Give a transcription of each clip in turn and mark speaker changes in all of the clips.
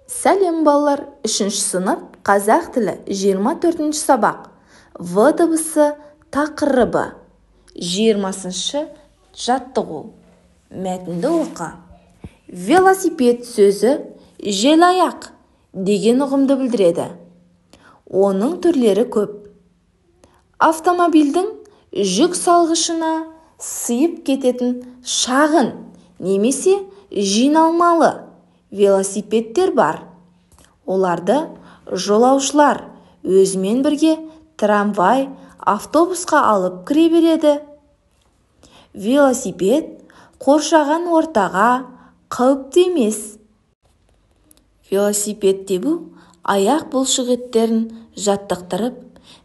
Speaker 1: Сәлем, балалар! 3 сынып, қазақ тілі, 24 сабақ. В дыбысы тақырыбы. 20 жаттығу. Мәтінді оқы. Велосипед сөзі желаяқ деген ұғымды білдіреді. Оның түрлері көп. Автомобильдің жүк салғышына сыйып кететін шағын немесе жиналмалы велосипедтер бар. Оларды жолаушылар өзімен бірге трамвай, автобусқа алып кіре береді. Велосипед қоршаған ортаға қауіпті емес. Велосипед тебу аяқ бұлшықеттерін жаттықтырып,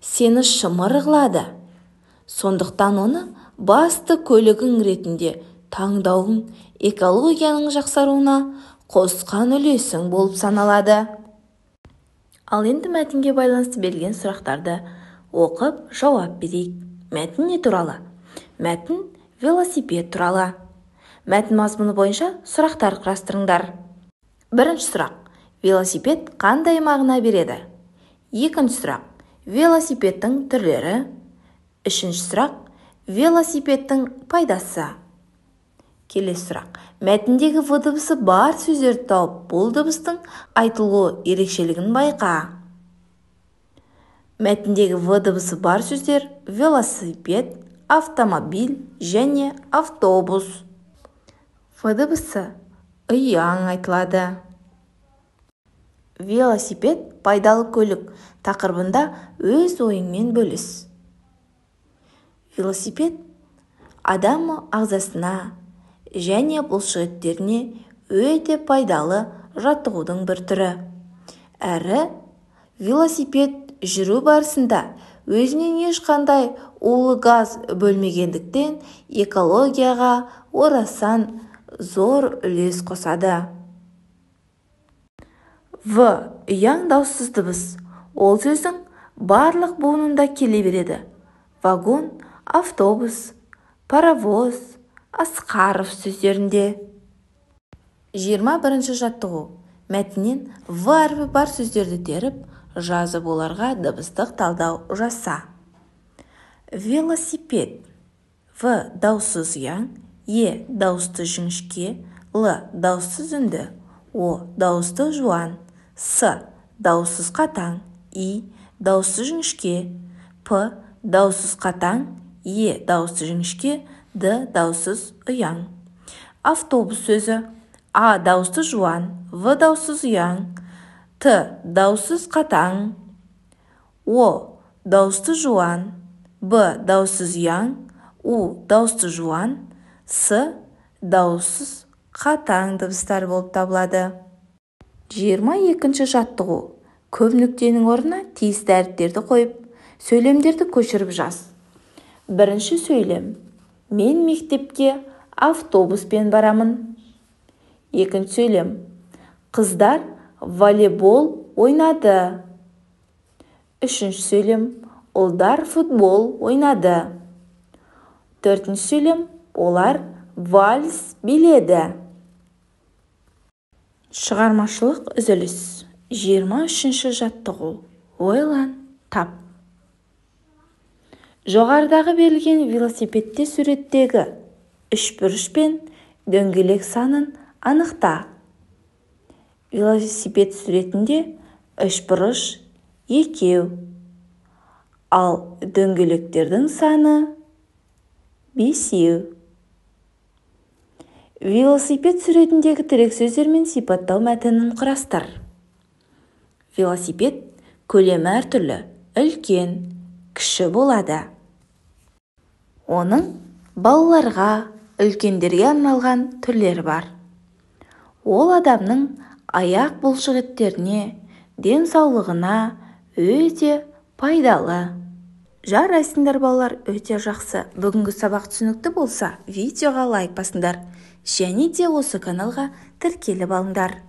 Speaker 1: сені шымыр қылады. Сондықтан оны басты көлігің ретінде таңдауың экологияның жақсаруына қосқан үлесің болып саналады. Ал енді мәтінге байланысты берілген сұрақтарды оқып жауап берейік. Мәтін не туралы? Мәтін велосипед туралы. Мәтін мазмұны бойынша сұрақтар құрастырыңдар. Бірінші сұрақ. Велосипед қандай мағына береді? Екінші сұрақ. Велосипедтің түрлері. Үшінші сұрақ. Велосипедтің пайдасы. Келесі сұрақ. Мәтіндегі В дыбысы бар сөздерді тауып, бұл дыбыстың айтылу ерекшелігін байқа. Мәтіндегі В дыбысы бар сөздер велосипед, автомобиль және автобус. В дыбысы ұяң айтылады. Велосипед пайдалы көлік тақырыбында өз ойыңмен бөліс. Велосипед адам ағзасына және бұлшықеттеріне өте пайдалы жаттығудың бір түрі. Әрі велосипед жүру барысында өзінен ешқандай улы газ бөлмегендіктен экологияға орасан зор үлес қосады. В ұяң дауыссыз дыбыс. Ол сөздің барлық буынында келе береді. Вагон, автобус, паровоз, Асқаров сөздерінде. 21 жаттығу. Мәтіннен В әрпі бар сөздерді теріп, жазып оларға дыбыстық талдау жаса. Велосипед. В дауыссыз ұяң, Е дауысты жіңішке, Л дауыссыз үнді, О дауысты жуан, С дауыссыз қатаң, И дауысты жіңішке, П дауыссыз қатаң, Е дауысты жіңішке, Д дауыссыз ұяң. Автобус сөзі. А дауысты жуан, В дауыссыз ұяң, Т дауыссыз қатаң, О дауысты жуан, Б дауыссыз ұяң, У дауысты жуан, С дауыссыз қатаң дыбыстар болып табылады. 22 жаттығу. Көп нүктенің орнына тиісті әріптерді қойып, сөйлемдерді көшіріп жаз. Бірінші сөйлем. Мен мектепке автобуспен барамын. Екінші сөйлем. Қыздар волейбол ойнады. Үшінші сөйлем. Ұлдар футбол ойнады. Төртінші сөйлем. Олар вальс биледі. Шығармашылық үзіліс. 23 жаттығу. Ойлан, тап. Жоғарыдағы берілген велосипедте суреттегі үшбұрыш пен дөңгелек санын анықта. Велосипед суретінде үшбұрыш 2, ал дөңгелектердің саны 5. Велосипед суретіндегі тірек сөздер мен сипаттау мәтінін құрастыр. Велосипед көлемі әртүрлі, үлкен, кіші болады. Оның балаларға, үлкендерге арналған түрлері бар. Ол адамның аяқ бұлшықеттеріне, денсаулығына өте пайдалы. Жарайсыңдар, балалар, өте жақсы. Бүгінгі сабақ түсінікті болса, видеоға лайк басыңдар. Және де осы каналға тіркеліп алыңдар.